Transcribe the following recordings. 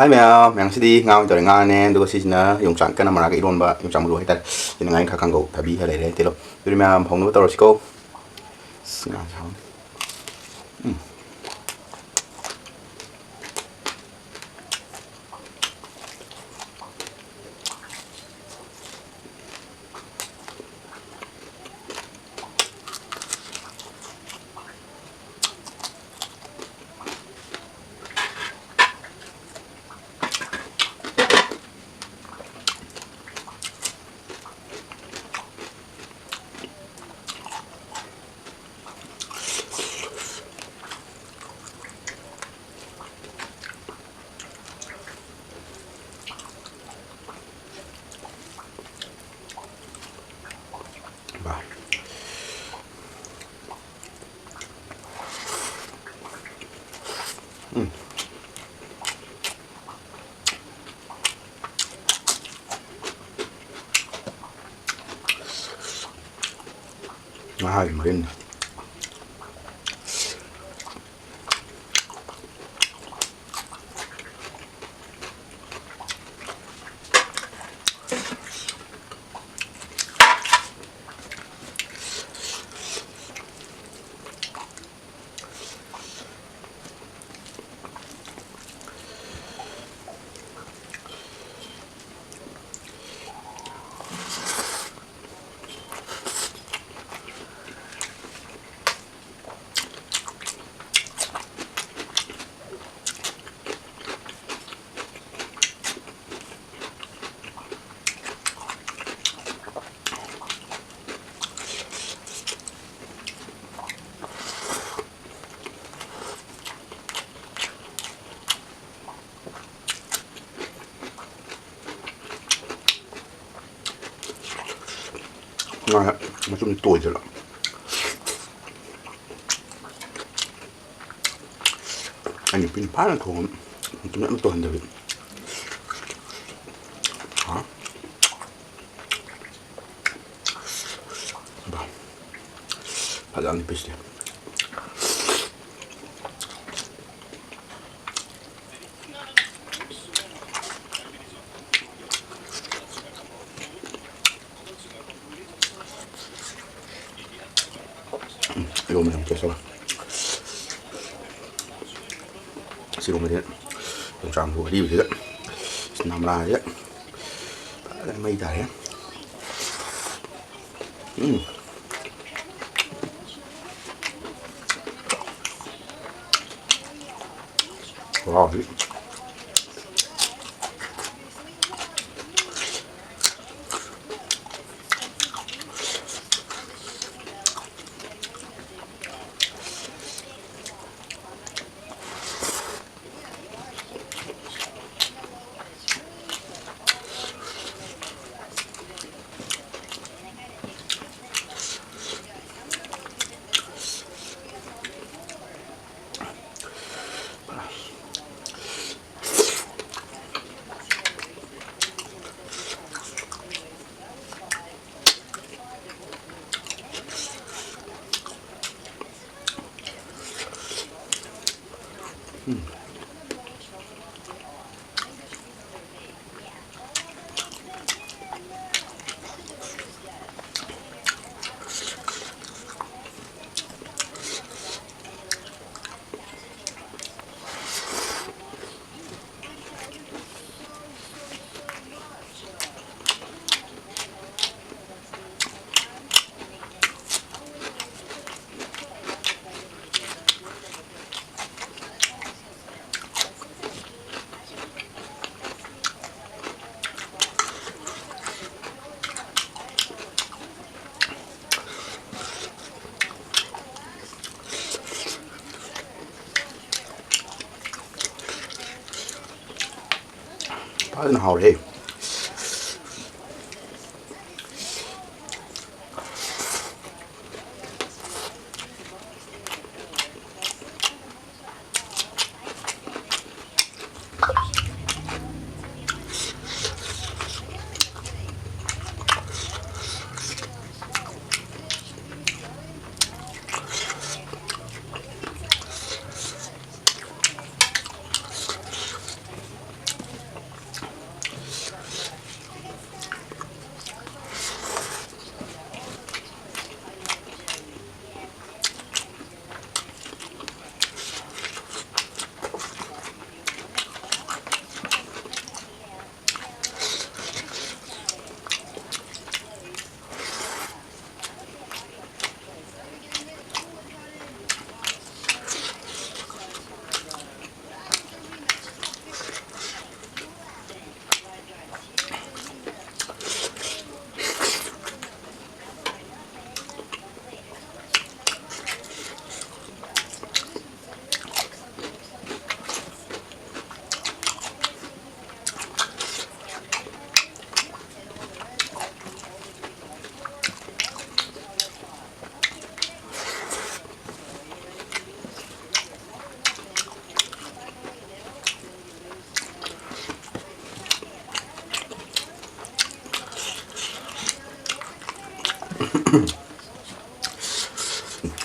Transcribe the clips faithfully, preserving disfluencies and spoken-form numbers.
ꯍꯥꯏ ꯃꯌꯥꯝ, ꯃꯌꯥꯝ ꯁꯤꯗꯤ ꯉꯥ ꯑꯣꯏꯅ ꯇꯧꯔꯦ, ꯉꯥꯅꯦ, ꯑꯗꯨꯒ ꯁꯤꯁꯤꯅ ꯌꯣꯡꯆꯥꯛ ꯀꯟꯅ ꯃꯔꯥꯒ ꯏꯔꯣꯟꯕ, ꯌꯣꯡꯆꯥꯛ ꯃꯔꯨ ꯍꯥꯏꯇꯥꯔꯦ꯫ ꯁꯤꯅ ꯉꯥꯔꯤ ꯈꯔ ꯀꯥꯡꯒꯧ ꯊꯕꯤ ꯈꯔ ꯂꯩꯔꯦ, ꯇꯤꯜꯍꯧ꯫ ꯑꯗꯨꯗꯤ ꯃꯌꯥꯝ ꯍꯧꯅꯕ ꯇꯧꯔꯁꯤꯀꯣ꯫ ꯑꯁ, ꯉꯥꯁꯦ ꯍꯥꯎꯅꯤ꯫ ꯎꯝ꯫ ꯕꯥ꯫ ꯎꯝ꯫ ꯉꯥꯒꯤ ꯃꯔꯤꯟ꯫ ꯉꯥ ꯃꯆꯨꯝ ꯇꯣꯏꯗꯅ꯫ ꯑꯩ ꯅꯨꯄꯤꯅ ꯐꯖꯅ ꯊꯣꯡꯉꯝ-, ꯃꯆꯨꯝ ꯌꯥꯝ ꯇꯣꯏꯍꯟꯗꯕꯤ꯫ ꯍꯥ? ꯕꯥ꯫ ꯐꯖꯕꯅꯤ ꯄꯤꯁꯇꯤ꯫ ꯏꯔꯣꯝꯕ ꯌꯥꯝ ꯇꯦꯁ ꯇꯧꯋꯦ꯫ ꯁꯤꯔꯣꯝꯕꯗꯤ ꯌꯣꯡꯆꯥꯛ ꯃꯔꯨ ꯑꯔꯤꯕꯁꯤꯒ ꯅꯝꯔꯥꯁꯤꯒ ꯐꯖꯅ ꯃꯩ ꯇꯥꯔꯦ꯫ ꯎꯝ꯫ ꯈꯨꯍꯥꯎꯗꯤ꯫ ꯐꯖꯅ ꯍꯥꯎꯔꯦ꯫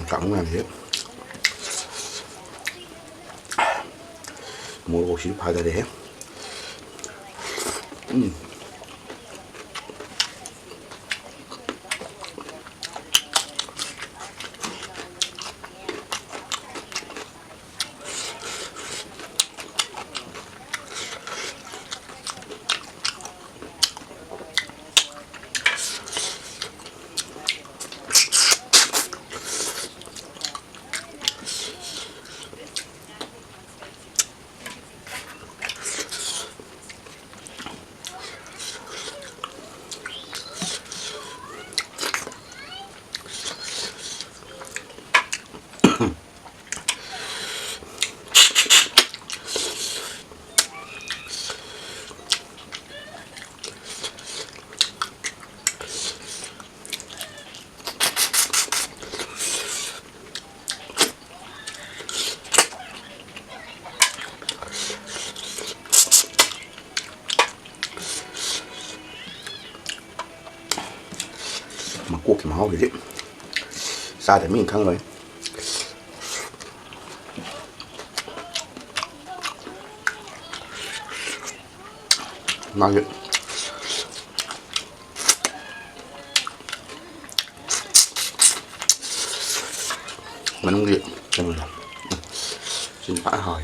ꯆꯥꯛ ꯃꯌꯥꯝꯁꯦ ꯃꯣꯔꯣꯛꯁꯤꯁꯨ ꯐꯖꯔꯦꯍꯦ꯫ ꯎꯝ꯫ ꯃꯀꯣꯛꯀꯤ ꯃꯍꯥꯎꯁꯤꯗꯤ ꯆꯥꯗꯕ ꯃꯤꯅ ꯈꯪꯉꯔꯣꯏ꯫ ꯃꯥꯒꯤ ꯃꯅꯨꯡꯒꯤ ꯀꯩꯅꯣꯗꯣ, ꯁꯤꯅ ꯐꯖꯅ ꯍꯥꯎꯋꯦ꯫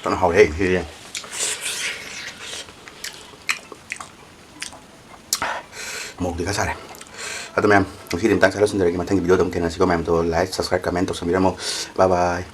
ꯌꯥꯝ ꯍꯥꯎꯔꯦ ꯁꯤꯗꯤ꯫ ꯃꯣꯔꯣꯛꯇꯤ ꯈꯔ ꯁꯥꯔꯦ꯫ ꯑꯗꯣ ꯃꯌꯥꯝ, ꯉꯁꯤꯗꯤ ꯃꯇꯥꯡ ꯁ꯭ꯋꯥꯏꯗ ꯂꯣꯏꯁꯤꯟꯖꯔꯒꯦ꯫ ꯃꯊꯪꯒꯤ video ꯗ ꯑꯃꯨꯛ ꯊꯦꯡꯅꯁꯤꯀꯣ ꯃꯌꯥꯝꯗꯣ꯫ Like, subscribe, comment ꯇꯧꯁꯟꯕꯤꯔꯝꯃꯣ꯫ Bye bye꯫